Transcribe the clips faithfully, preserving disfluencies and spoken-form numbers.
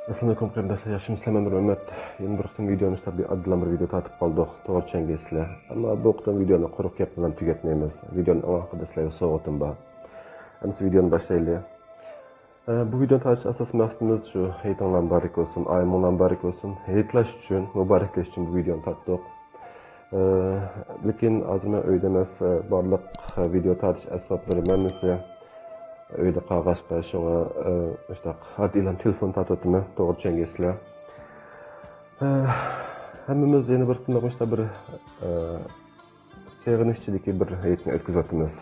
ئەسسالامۇئەلەيكۇم قېرىنداشلار، ياخشىمۇسىلەر؟ مەن بىر ئۈمىد. يەنە بىر قېتىم ۋىدېونى ئىشلەپ، بىر ئاددىيلا بىر ۋىدېو تارتىپ قالدۇق. توغرا چۈشەنگەيسىلەر. ئەمما بۇ قېتىم ۋىدېونى قۇرۇق گەپ بىلەن تۈگەتمەيمىز. ۋىدېونىڭ ئەڭ ئاخىرىدا سىلەرگە سوۋغىتىم بار. ئەمسە ۋىدېونى باشلايلى. ئە، بۇ ۋىدېونى تارتىش ئاساسىي مەقسىتىمىز شۇ، ھېيتىڭلار مۇبارەك بولسۇن، ئايىمىڭلار مۇبارەك بولسۇن. ھېيتلاش ئۈچۈن، مۇبارەكلەش ئۈچۈن بۇ ۋىدېونى تارتتۇق. ئە، لېكىن ھازىر مەن ئۆيدە ئەمەس، ئە، بارلىق، ئە، ۋىدېو تارتىش ئەسۋابلىرىم ھەممىسى ئۆيدە قالغاچقا، شۇڭا، ئە، مۇشۇنداق ئاددىيلا تېلېفون تارتىۋاتىمەن، توغرا چۈشەنگەيسىلەر. ئە، ھەممىمىز يەنە بىر قېتىملىق مۇشۇنداق بىر، ئە، سېغىنىش ئىچىدىكى بىر ھېيتنى ئۆتكۈزۈۋاتىمىز.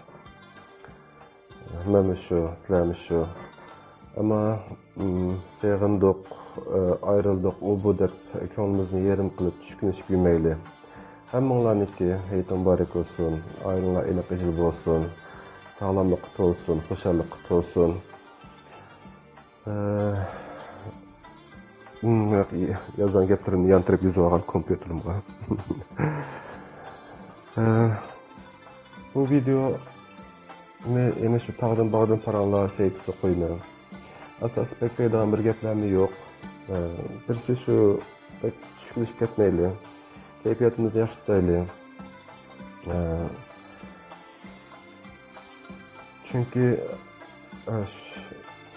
مەنمۇ شۇ، سىلەرمۇ شۇ. ئەمما، ئىم، سېغىندۇق، ئە، ئايرىلدۇق، ئۇ بۇ دەپ كۆڭلىمىزنى يېرىم قىلىپ چۈشكۈنلىشىپ يۈرمەيلى. ھەممىڭلارنىڭكى ھېيتى مۇبارەك بولسۇن، ئائىلىڭلار ئېنىق ئىگىلىك بولسۇن، ساغلاملىققا تولسۇن، خۇشاللىققا تولسۇن. ئە، ئىم، يازغان گەپلىرىمنى يانتىرىپ يېزىۋالغان كومپيۇتېرىمغا. ئە، بۇ ۋىدېونى يەنە شۇ تاغدىن باغدىن پاراڭلار سەھىپىسىگە قويىمەن. ئاساسىي بەك دەيدىغان بىر گەپلەرمۇ يوق. ئە، بىرسى شۇ، بەك چۈشكۈنلىشىپ كەتمەيلى. كەيپىياتىمىزنى ياخشى تۇتايلى. ئە، چۈنكى، ئە،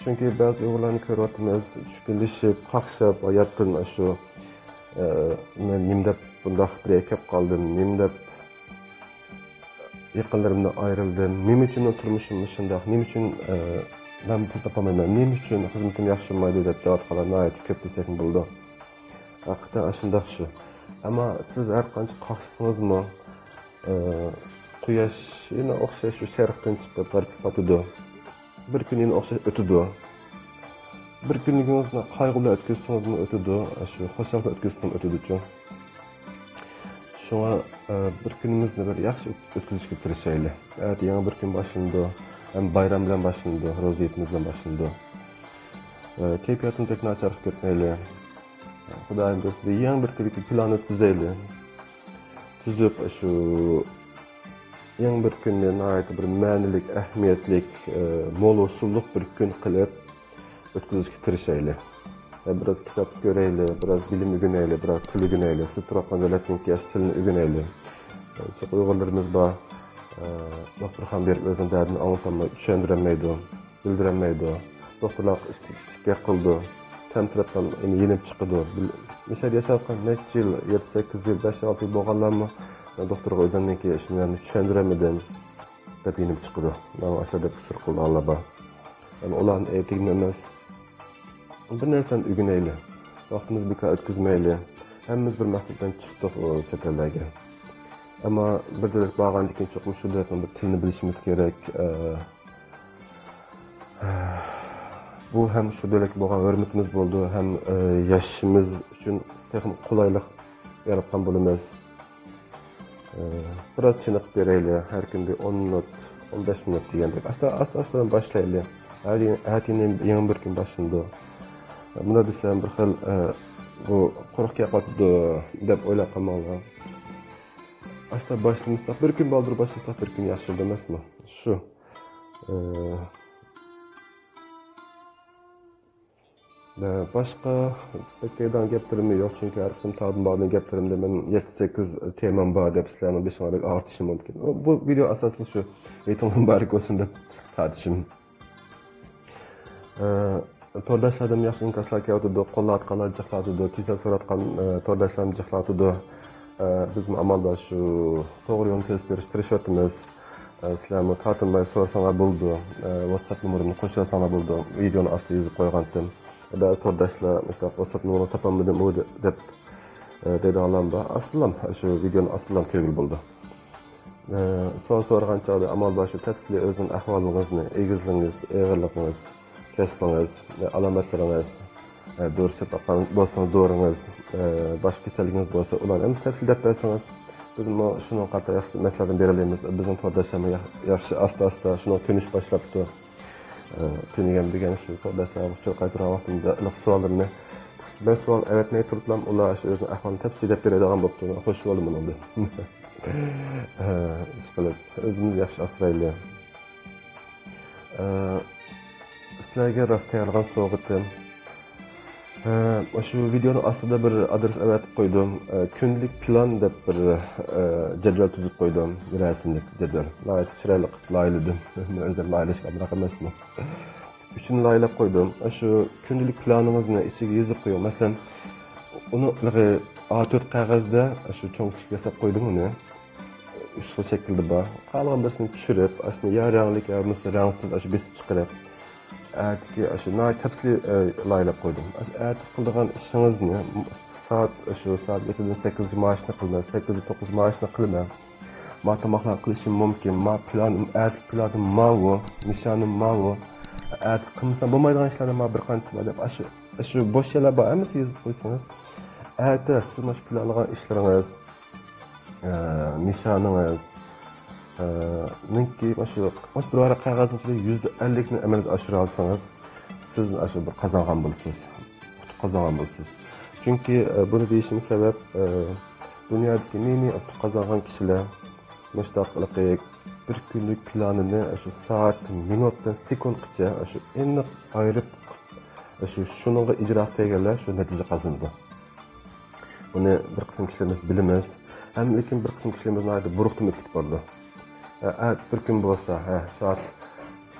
چۈنكى بەزى ئۇيغۇرلارنى كۆرۈۋاتىمىز، چۈشكۈنلىشىپ، قاقشاپ، ھاياتتىن شۇ، ئە، مەن نېمە دەپ بۇنداق بىر يەرگە كەپ قالدىم، نېمە دەپ يېقىنلىرىمدىن ئايرىلدىم، نېمە ئۈچۈن تۇرمۇشۇم مۇشۇنداق، نېمە ئۈچۈن، ئە، مەن پۇل تاپالمايمەن، نېمە ئۈچۈن خىزمىتىم ياخشى بولمايدۇ دەپ دەۋاتقانلار ناھايىتى كۆپ دېسەكمۇ بولىدۇ. ھەقىقەتەن ئاشۇنداق شۇ. ئەمما سىز ھەر قانچە قاقشىسىڭىزمۇ، ئى، قۇياش يەنە ئوخشاش شۇ شەرقتىن چىقىپ غەربكە پاتىدۇ. بىر كۈن يەنە ئوخشاش ئۆتىدۇ. بىر كۈنلۈكىڭىزنى قايغۇ بىلەن ئۆتكۈزسىڭىزمۇ ئۆتىدۇ، شۇ خۇشال بىلەن ئۆتكۈزسىڭىز ئۆتىدۇچۇ. شۇڭا، ئى، بىر كۈنىمىزنى بىر ياخشى ئۆت-، ئۆتكۈزۈشكە تىرىشايلى. ئەتە يېڭى بىر كۈن باشلىنىدۇ. ھەم بايرام بىلەن باشلىنىدۇ، روزا ھېيتىمىز بىلەن باشلىنىدۇ. ئى، كەيپىياتىمىز بەك ناچارلىققا كەتمەيلى. خۇدايىم بۇيرۇسا، يېڭى بىر كۈنلۈك پىلان ئۆتكۈزەيلى. تۈزۈپ، شۇ يېڭى بىر كۈننى ناھايىتى بىر مەنىلىك، ئەھمىيەتلىك، ئى، مول ھوسۇللۇق بىر كۈن قىلىپ ئۆتكۈزۈشكە تىرىشايلى. ئى، بىراز كىتاب كۆرەيلى، بىراز بىلىم ئۆگىنەيلى، بىراز تىل ئۆگىنەيلى. سىز تۇرۇۋاتقان دۆلەتنىڭكى ياخشى تىلىنى ئۆگىنەيلى. ئى، جىق ئۇيغۇرلىرىمىز بار، ئى، دوختۇرخانا بېرىپ ئۆزىنىڭ دەردىنى ئاڭلىتالماي، چۈشەندۈرەلمەيدۇ. بىلدۈرەلمەيدۇ. دوختۇرلار ئىچتىك-ئىچتىك گەپ قىلىدۇ. تەمتىرەپ يېنىپ چىقىدۇ. بىل-، مۇشۇ يەردە ياشاۋاتقان نەچچە يىل، يەتتە، سەككىز يىل، بەش، ئالتە يىل بولغانلارمۇ، مەن دوختۇرغا ئۆزۈمنىڭكى ئىشىمنى چۈشەندۈرەلمىدىم، دەپ يېنىپ چىقىدۇ. ماڭا ئاشۇ دەپ ئۇچۇر قىلىدىغانلار بار. يەنى ئۇلارنى ئەيىبلىگىنىم ئەمەس. بىر نەرسىنى ئۆگىنەيلى. ۋاقتىمىزنى بىكار ئۆتكۈزمەيلى. ھەممىمىز بىر مەقسەت بىلەن چىقتۇق، ئۇ، چەت ئەللەرگە. ئەمما بىر دۆلەتكە بارغاندىن كېيىن چوقۇم شۇ دۆلەتنىڭ بىر تىلىنى بىلىشىمىز كېرەك. ئە، بۇ ھەم شۇ دۆلەتكە بولغان ھۆرمىتىمىز بولىدۇ، ھەم، ئى، ياشىشىمىز ئۈچۈن تېخىمۇ قولايلىق ياراتقان بولىمىز. ئى، بىراز چېنىقىپ بېرەيلى، ھەر كۈنى بىر ئون مىنۇت، ئون بەش مىنۇت دېگەندەك. ئاستا، ئاستا، ئاستا باشلايلى. ھەر، ھەر كۈنى يېڭى بىر كۈن باشلىنىدۇ. مۇنداق دېسەم، بىر خىل، ئى، بۇ قۇرۇق گەپ ئاتىدۇ دەپ ئويلاپ قالماڭلار. ئاستا باشلىمىساق، بىر كۈن بالدۇر باشلىساق، بىر كۈن ياخشى بولىدۇ ئەمەسمۇ؟ شۇ. ئى، باشقا بەك دەيدىغان گەپلىرىم يوق، چۈنكى ھەر قېتىم تاغدىن باغدىن گەپلىرىمدە مەن يەتتە، سەككىز تېمام بار دەپ سىلەرنىڭ بېشىڭلارنى بەك ئاغرىتىشىم مۇمكىن. بۇ ۋىدېو ئاساسىي شۇ ھېيتىڭلار مۇبارەك بولسۇن دەپ تارتىشىم. ئى، تورداشلاردىن ياخشى ئىنكاسلار كېلىۋاتىدۇ، قوللاۋاتقانلار جىقلاۋاتىدۇ، تېزلا سوراتقان، ئى، تورداشلارمۇ جىقلاۋاتىدۇ. ئى، بىزمۇ ئامال بار شۇ توغرا يولنى كۆرسىتىپ بېرىشكە تىرىشىۋاتىمىز. ئە، سىلەرمۇ تارتىنماي سورىساڭلار بولىدۇ. ئە، ۋاتساپ نومۇرۇمنى قوشۇۋالساڭلار بولىدۇ. ۋىدېونىڭ ئاستىدا يېزىپ قويغانتىم. بەزى تورداشلار مۇشۇنداق ۋاتساپ نومۇرىنى تاپالمىدىم ئۇ دە-، دەپ، ئە، دەيدىغانلارمۇ بار. ئاستىلام، شۇ ۋىدېونىڭ ئاستىلام كۆرگىلى بولىدۇ. ئە، سوئال سورىغان چاغدا ئامال بار شۇ تەپسىلىي ئۆزىنىڭ ئەھۋالىڭىزنى، ئېگىزلىكىڭىز، ئېغىرلىقىڭىز، كەسپىڭىز، ئە، ئالامەتلىرىڭىز، ئە، دورا ئىچىۋاتقان بولسىڭىز دورىڭىز، ئە، باشقا كېسەللىكىڭىز بولسا ئۇلارنى ھەممىسىنى تەپسىلىي دەپ بەرسىڭىز، بىزمۇ شۇنىڭغا قارىتا ياخشى مەسلىھەتلەرنى بېرەلەيمىز. بىزنىڭ تورداشلارمۇ ياخ-، ياخشى ئاستا-ئاستا شۇنىڭغا كۆنۈشۈپ باشلاپتۇ. ئە، تۈنۈگۈن دېگەن شۇ تورداشلارغا ئۇچۇر قايتۇرغان ۋاقتىمدا ئېنىق سوئاللىرىنى، مەن سوئال ئەۋەتمەي تۇرۇپلا ئۇلار شۇ ئۆزىنىڭ ئەھۋالىنى تەپسىلىي دەپ بېرىدىغان بوپتۇ. خوش بولدۇم ئۇنىڭدىن. ئە، ئىشقىلىپ ئۆزىمىزنى ياخشى ئاسرايلى. ئە، سىلەرگە راست تەييارلىغان سوۋغىتىم. ئە، شۇ ۋىدېئونىڭ ئاستىدا بىر ئادرېس ئەۋەتىپ قويدۇم. ئە، كۈندىلىك پىلان دەپ بىر، ئە، جەدۋەل تۈزۈپ قويدۇم. رەسىملىك جەدۋەل. ناھايىتى چىرايلىق قىلىپ لايىھەلىدىم. مەن ئۆزۈم لايىھەلەشكە ئامراق ئەمەسمەن. ئۈچىنى لايىھەلەپ قويدۇم. شۇ كۈندىلىك پىلانىڭىزنى ئىچىگە يېزىپ قويۇڭ. مەسىلەن، ئۇنى ھېلىقى ئا تۆت قەغەزدە شۇ چوڭ كىچىك ياساپ قويدۇم ئۇنى. ئۈچ خىل شەكىلدە بار. قالغان بىرسىنى چۈشۈرۈپ، ئاشۇنى يا رەڭلىك يا بولمىسا رەڭسىز ئاشۇ بېسىپ چىقىرىپ، ئەتىكى ئاشۇ ناھايىتى تەپسىلىي، ئە، لايىھەلەپ قويدۇم. ئاشۇ ئەتە قىلىدىغان ئىشىڭىزنى سائەت، ئاشۇ سائەت يەتتىدىن سەككىزگىچە مانا شۇنى قىلىمەن، سەككىزدىن توققۇزغىچە مانا شۇنى قىلىمەن. ما تاماقلارنى قىلىشىم مۇمكىن. ما پىلان، ئەتىكى پىلانىم ماۋۇ، نىشانىم ماۋۇ. ئەتە قىلمىسام بولمايدىغان ئىشلارنىڭ ما بىر قانچىسى بار دەپ، ئاشۇ، ئاشۇ بوش يەرلەر بار، ھەممىسىگە يېزىپ قويسىڭىز، ئەتە سىز مانا شۇ پىلانلىغان ئىشلىرىڭىز، ئە، نىشانىڭىز، ئە، نىڭكى مانا شۇ، مانا شۇ بىر ۋاراق قەغەزنىڭ ئىچىدە يۈزدە ئەللىكنى ئەمەلگە ئاشۇرالىسىڭىز، سىز ئاشۇ بىر قازانغان بولىسىز، ئۇتۇق قازانغان بولىسىز. چۈنكى، ئە، بۇنى دېيىشىم سەۋەب، ئە، دۇنيادىكى نى-نى ئۇتۇق قازانغان كىشىلەر مۇشۇنداق بىر كۈنلۈك پىلانىنى شۇ سائەت، مىنۇتتىن سېكۇنتقىچە شۇ ئېنىق ئايرىپ، شۇ، شۇنىڭغا ئىجرا قىلغانلار شۇ نەتىجە قازىنىدۇ. بۇنى بىر قىسىم كىشىلىرىمىز بىلىمىز. ھەم لېكىن بىر قىسىم كىشىلىرىمىز ناھايىتى بۇرۇقتىن ئۆتۈپ كېتىپ بارىدۇ. ئە، ئە، بىر كۈن بولسا، ھە، سائەت،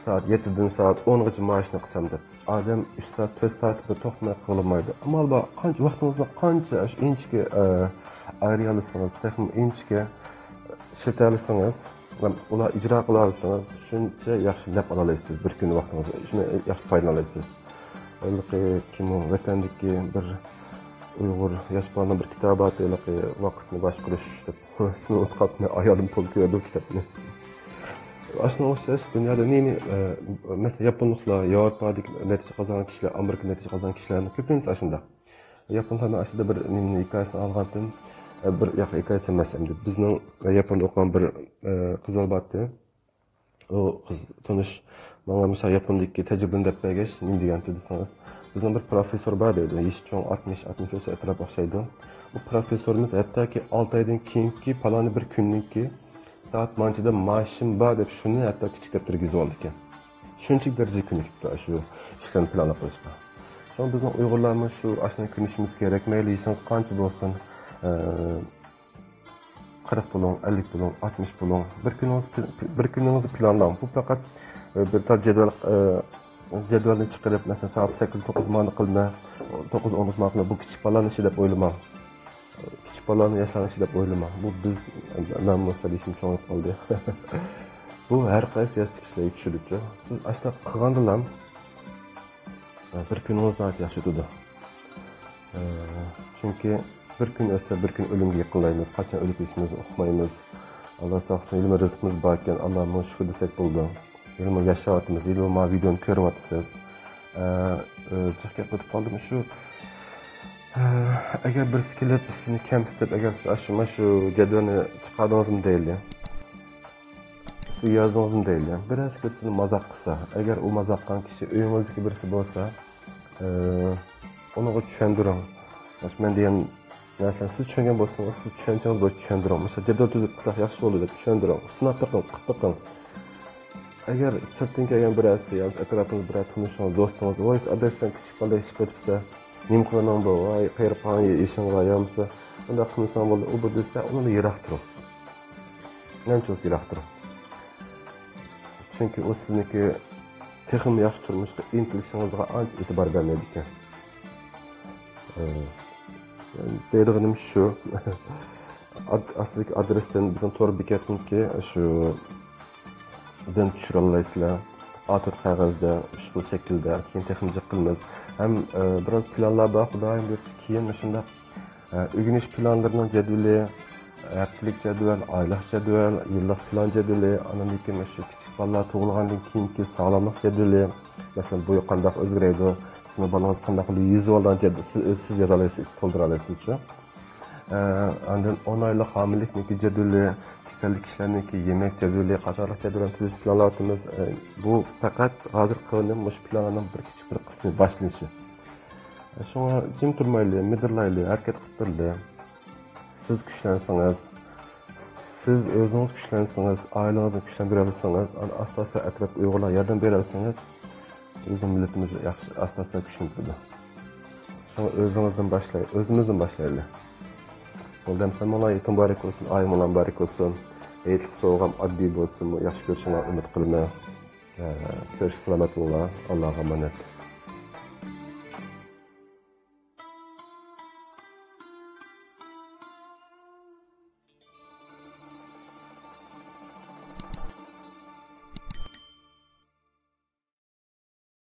سائەت يەتتىدىن سائەت ئونغىچە مانا شۇنى قىلسام دەپ. ئادەم ئۈچ سائەت، تۆت سائەت بىر توختىماي قىلالمايدۇ. ئامال بار، قانچە ۋاقتىڭىزنى قانچە ئاشۇ ئىنچىكە، ئە، ئايرىيالىسىڭىز، تېخىمۇ ئىنچىكە ئىشلىتەلىسىڭىز، ئۇلار ئىجرا قىلالىسىڭىز، شۇنچە ياخشى نەپ ئالالايسىز، بىر كۈن ۋاقتىڭىزنى شۇنى ياخشى پايدىلىنالايسىز. ھېلىقى كىم ئۇ؟ ۋەتەندىكى بىر ئۇيغۇر ياش بالىنىڭ بىر كىتابى بار، ھېلىقى ۋاقىتنى باشقۇرۇش دەپ. ئىسمىنى ئۇنتۇپ قاپتىمەن، ئايالىم تولا كۆرىدۇ كىتابنى. ئاشۇنىڭغا ئوخشاش دۇنيادا نى-نى، ئە، مەسىلەن، ياپونلۇقلار، ياۋروپادىكى نەتىجە قازانغان كىشىلەر، ئامېرىكا نەتىجە قازانغان كىشىلەرنى كۆپىنچىسى ئاشۇنداق. ياپونلارنىڭ ئاشۇنداق بىر نېمىنى، ھېكايىسىنى ئاڭلىغانتىم. ئە، بىر، ياق، ھېكايىسى ئەمەس ئەمدى. بىزنىڭ، ئە، ياپوندا ئوقۇغان بىر، ئە، قىز بار بارتى. ئۇ قىز تونۇش ماڭا مۇشۇ ياپوندىكى تەجرىبىنى دەپ بەرگەچ، نېمە دېگەنتى دېسىڭىز، بىزنىڭ بىر پروفېسسور بار دەيدۇ، يېشى چوڭ، ئاتمىش، ئاتمىش بەش ئەتراپ ئوخشايدۇ. ئۇ پروفېسسورىمىز ھەتتاكى ئالتە ئايدىن كېيىنكى پالانى بىر كۈننىڭكى سائەت مانچىدا مائاشىم بار دەپ شۇنى ھەتتا كىچىك دەپتەرگە يېزىۋالىدىكەن. شۇنچىلىك دەرىجىگە كۆنۈكۈپتۇ شۇ ئىشلارنى پىلانلاپ قويۇشقا. شۇڭا بىزنىڭ ئۇيغۇرلارمۇ شۇ ئاشۇنى كۆنۈشىمىز كېرەك. مەيلى يېشىڭىز قانچە بولسۇن، ئە، قىرىق بولۇڭ، ئەللىك بولۇڭ، ئاتمىش بولۇڭ. بىر كۈنىڭىز پل-، بىر كۈنىڭىزنى پىلانلاڭ. بۇ پەقەت، ئە، بىر تال جەدۋەل، ئە، جەدۋەلنى چىقىرىپ، مەسىلەن، سائەت سەككىز، توققۇز مانا قىلىمەن، توققۇز، ئون مانا قىلىمەن. بۇ كىچىك بالىلارنىڭ ئىشى دەپ ئويلىماڭ. كىچىك بالىلارنىڭ، ياشلارنىڭ ئىشى دەپ ئويلىماڭ. بۇ بىز، مەن بولسا دېيىشىم چوڭىيىپ قالدى. بۇ ھەر قايسى ياشتىكى كىشىلەرگە چۈشىدۇچۇ. سىز ئاشۇنداق قىلغاندىلا، بىر كۈنىڭىز ناھايىتى ياخشى ئۆتىدۇ. ئە، چۈنكى بىر كۈن ئۆتسە، بىر كۈن ئۆلۈمگە يېقىنلايمىز. قاچان ئۆلۈپ كېتىشىمىزنى ئۇقمايمىز. ئاللا ساقلىسۇن، ھېلىمۇ رىزقىمىز باركەن، ئاللاغا شۈكۈر دېسەك بولىدۇ. ھېلىمۇ ياشاۋاتىمىز، ھېلىمۇ مانا ۋىدېونى كۆرۈۋاتىسىز. ئە، ئە، جىق گەپ قىلىپ قالدىم. شۇ، ئە، ئەگەر بىرسى كېلىپ سىزنى كەمسىتىپ، ئەگەر سىز ئاشۇ، مانا شۇ جەدۋەلنى چىقاردىڭىزمۇ دەيلى. سىز يازدىڭىزمۇ دەيلى. بىرەرسى كېلىپ سىزنى مازاق قىلسا، ئەگەر ئۇ مازاق قىلغان كىشى ئۆيىڭىزدىكى بىرسى بولسا، ئى، ئۇنىڭغا چۈشەندۈرۈڭ. مەن دېگەن نەرسىنى سىز چۈشەنگەن بولسىڭىز، سىز چۈشەنچىڭىز بويىچە چۈشەندۈرۈڭ. مۇشۇ جەدۋەل تۈزۈپ قىلساق ياخشى بولىدۇ دەپ چۈشەندۈرۈڭ. سىناپ بېقىڭ، قىلىپ بېقىڭ. ئەگەر سىرتتىن كەلگەن بىرەرسى ياكى ئەتراپىڭىزدا بىرەر تونۇشىڭىز، دوستىڭىز، ۋاي، ئاداش، سەن كىچىك بالىدەك ئىش قىلىپ كېتىپسەن، نېمە قىلىمەن بۇ، ۋاي، قېرىپ قالغان يېشىڭغا يامىسا، ئۇنداق قىلمىساڭ بولدى، ئۇ بۇ دېسە، ئۇنىڭدىن يىراق تۇرۇڭ. نەنچە بولسا يىراق تۇرۇڭ. چۈنكى ئۇ سىزنىڭكى تېخىمۇ ياخشى تۇرمۇشقا ئىنتىلىشىڭىزغا ئانچە ئېتىبار بەرمەيدىكەن. ئى، دەيدىغىنىم شۇ. ئاد-، ئاستىدىكى ئادرېستىن بىزنىڭ تور بېكەتنىڭكى شۇ دىن چۈشۈرەلەيسىلەر. ئا تۆت قەغەزدە، ئۈچ خىل شەكىلدە، كېيىن تېخىمۇ جىق قىلىمىز. ھەم، ئە، بىراز پىلانلار بار، خۇدايىم بۇيرۇتسا كېيىن مۇشۇنداق، ئە، ئۆگىنىش پىلانلىرىنىڭ جەدۋىلى، ھەپتىلىك جەدۋەل، ئايلىق جەدۋەل، يىللىق پىلان جەدۋىلى، ئاندىن كېيىن مۇشۇ كىچىك بالىلار تۇغۇلغاندىن كېيىنكى ساغلاملىق جەدۋىلى. مەسىلەن، بۇ قانداق ئۆزگىرەيدۇ؟ سىزنىڭ بالىڭىز قانداق قىلىپ يېزىپ ئالغان جەدۋەل، سىز، سىز يازالايسىز، تولدۇرالايسىزچۇ؟ ئە، ئاندىن ئون ئايلىق ھامىلىلىكنىڭكى جەدۋىلى، كېسەللىك كىشىلەرنىڭكى يېمەك جەدۋىلى قاتارلىق جەدۋەللەرنى تۈزۈش پىلانلاۋاتىمىز. ئە، بۇ پەقەت ھازىر قىلغىنىم مۇشۇ پىلانلارنىڭ بىر كىچىك بىر قىسمى، باشلىنىشى. ئە، شۇڭا جىم تۇرمايلى، مىدىرلايلى، ھەرىكەت قىلىپ بېرىلى. سىز كۈچلەنسىڭىز، سىز ئۆزىڭىز كۈچلەنسىڭىز، ئائىلىڭىزنى كۈچلەندۈرەلىسىڭىز، ئاستا-ئاستا ئەتراپتىكى ئۇيغۇرلارغا ياردەم بېرەلىسىڭىز، بىزنىڭ مىللىتىمىز ياخشى، ئاستا-ئاستا كۈچلىنىپ كېتىدۇ. ئۆزىڭىزدىن باشلاي، ئۆزىمىزدىن باشلايلى. بولدى ئەمسە ماڭا ھېيتىڭ مۇبارەك بولسۇن، ئايىمۇڭلار مۇبارەك بولسۇن. ھېيتلىق سوۋغام ئاددىي بولسىمۇ، ياخشى كۆرۈشۈڭلارنى ئۈمىد قىلىمەن. ئە، كۆرۈشكە سالامەت بولۇڭلار. ئاللاغا ئامانەت.